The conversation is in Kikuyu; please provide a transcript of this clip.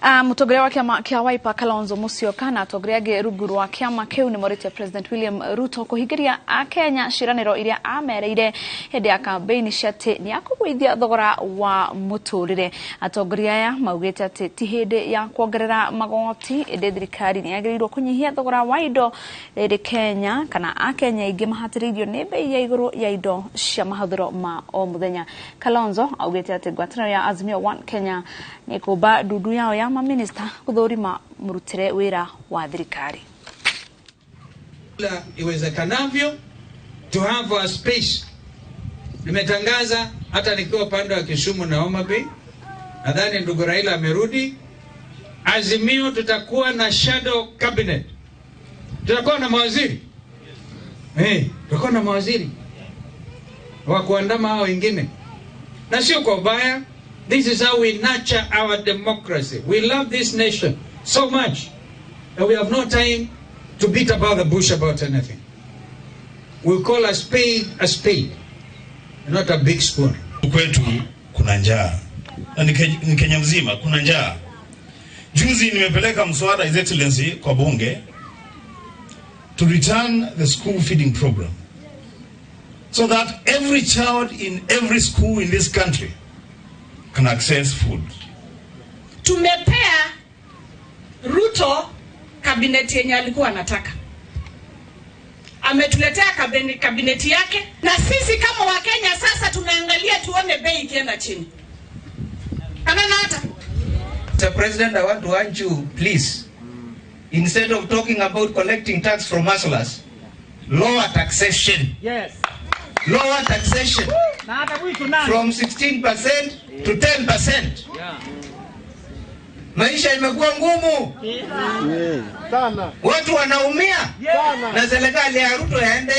Mũtongoria wa kĩama kĩa Wiper Kalonzo Musyoka na atongoria angĩ rungu rwa kĩama kĩu nĩ morĩtie President William Ruto kũhingĩria akenya ciĩranĩro iria amereire hĩndĩ ya kambeini cia atĩ nĩ akũgũithia thogora wa mũtũrĩre. Atongoria aya maugĩte atĩ ti hĩndĩ ya kuongerera magoti, ĩndĩ thirikari nĩ yagĩrĩirwo kũnyihia thogora wa indo rĩrĩ Kenya kana akenya aingĩ mahatĩrĩirio nĩ bei ya igũrũ ya indo cia mahũthĩro ma o mũthenya. Kalonzo augĩte atĩ ngwatanĩro ya Azimio One Kenya nĩ kũmba ndundu yao ya maminista gũthũrima mũrutĩre wĩra wa thirikari. Iwezekanavyo to have a space. Nimetangaza hata nikiwa upande wa Kisumu na Homa Bay, nadhani ndugu Raila amerudi. Azimio tutakuwa na shadow cabinet, tutakuwa na mawaziri, hey, tutakuwa na mawaziri wa kuandama hao wengine, na sio kwa ubaya. This is how we nurture our democracy. We love this nation so much that we have no time to beat about the bush about anything. We call a spade a spade, not a big spoon. Kwetu kuna njaa na ni Kenya mzima kuna njaa. Juzi nimepeleka mswada, His Excellency, kwa bunge to return the school feeding program so that every child in every school in this country can access food. Tumepea Ruto kabineti yenye alikuwa anataka. Ametuletea kabineti yake, na sisi kama Wakenya sasa tunaangalia tuone bei ikienda chini. Kana hata Mr. President, I want to urge you, please, instead of talking about collecting tax from hustlers, lower taxation. Yes. Lower taxation Na hata mwitu nani? From 16% to 10%. Maisha imekuwa ngumu, Sana. Watu wanaumia Sana. Na serikali ya Ruto yaende.